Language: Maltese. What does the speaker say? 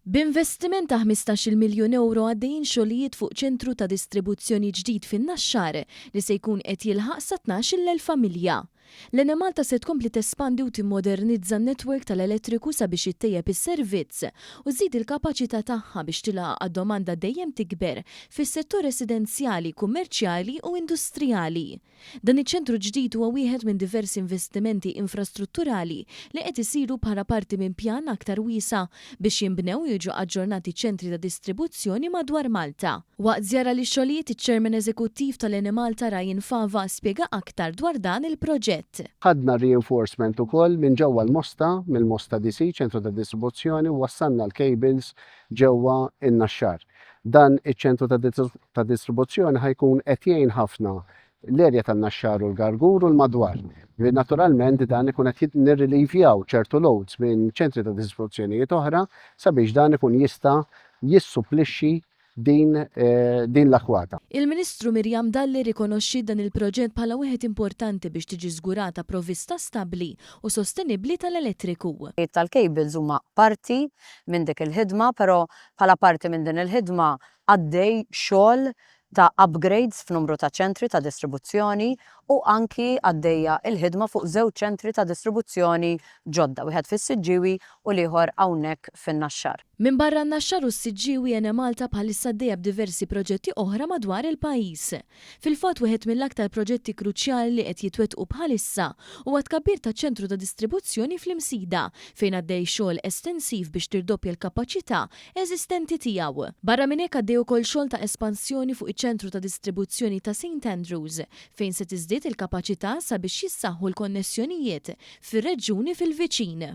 B'investiment ta' 15-il miljun ewro għaddejjin xogħlijiet fuq ċentru ta' distribuzzjoni ġdid fin-Naxxar li se jkun qed jilħaq sa 12,000 familja. L-Enemalta se tkompli tespandi u timmodernizza n-network tal-elettriku sabiex ittejjeb is-servizz u żżid il-kapaċità tagħha biex tilħaq għad-domanda dejjem tikber fis-settur residenzjali, kummerċjali u industrijali. Dan iċ-ċentru ġdid huwa wieħed minn diversi investimenti infrastrutturali li qed isiru bħala parti minn pjan aktar wiesa' biex jinbnew u jiġu aġġornati ċentri ta' distribuzzjoni madwar Malta. Waqt żjara lix-xogħlijiet, iċ-Chairman Eżekuttiv tal-Enemalta Ryan Fava spjega aktar dwar dan il-proġett. Ħadna reinforcement ukoll minn ġewwa l-Mosta, mill-Mosta DC, ċentru ta' distribuzzjoni, u wassalna l-cables ġewwa n-Naxxar. Dan iċ-ċentru ta' distribuzzjoni ħa jkun qed jgħin ħafna l-erja tan-Naxxar u l-Gargur u l-madwar. Li naturalment dan ikun qed nirrilivjaw ċertu loads minn ċentri ta' distribuzzjonijiet oħra sabiex dan ikun jista' jissupplixxi din eh, din l-akwata. Il-Ministru Miriam Dalli rrikonoxxiet dan il-proġett bħala wieħed importanti biex tiġi żgurata provvista stabbli u sostenibbli tal-elettriku. Tal-cables huma parti minn dik il-ħidma, però bħala parti minn din il-ħidma għaddej xogħol ta' upgrades f'numru ta' ċentri ta' distribuzzjoni u anki għaddejja l-ħidma fuq żewġ ċentri ta' distribuzzjoni ġodda, wieħed fis-Siġġiewi u l-ieħor hawnhekk fin-Naxxar. Minbarra n-Naxxar u s-Siġġiewi, Enemalta bħalissa għaddejja b'diversi proġetti oħra madwar il-pajjiż. Fil-fatt wieħed mill-aktar proġetti kruċjali li qed jitwettqu bħalissa huwa t-tkabbir taċ-ċentru ta' distribuzzjoni fl-Imsida fejn għaddej xogħol estensiv biex tirdoppja l-kapaċità eżistenti tiegħu. Barra minn hekk għaddej ukoll xogħol ta' espansjoni fuq iċ-ċentru ta' distribuzzjoni ta' St Andrews fejn se tiżdied il-kapaċità sabiex jissaħħu l-konnessjonijiet fir-reġjuni fil-viċin.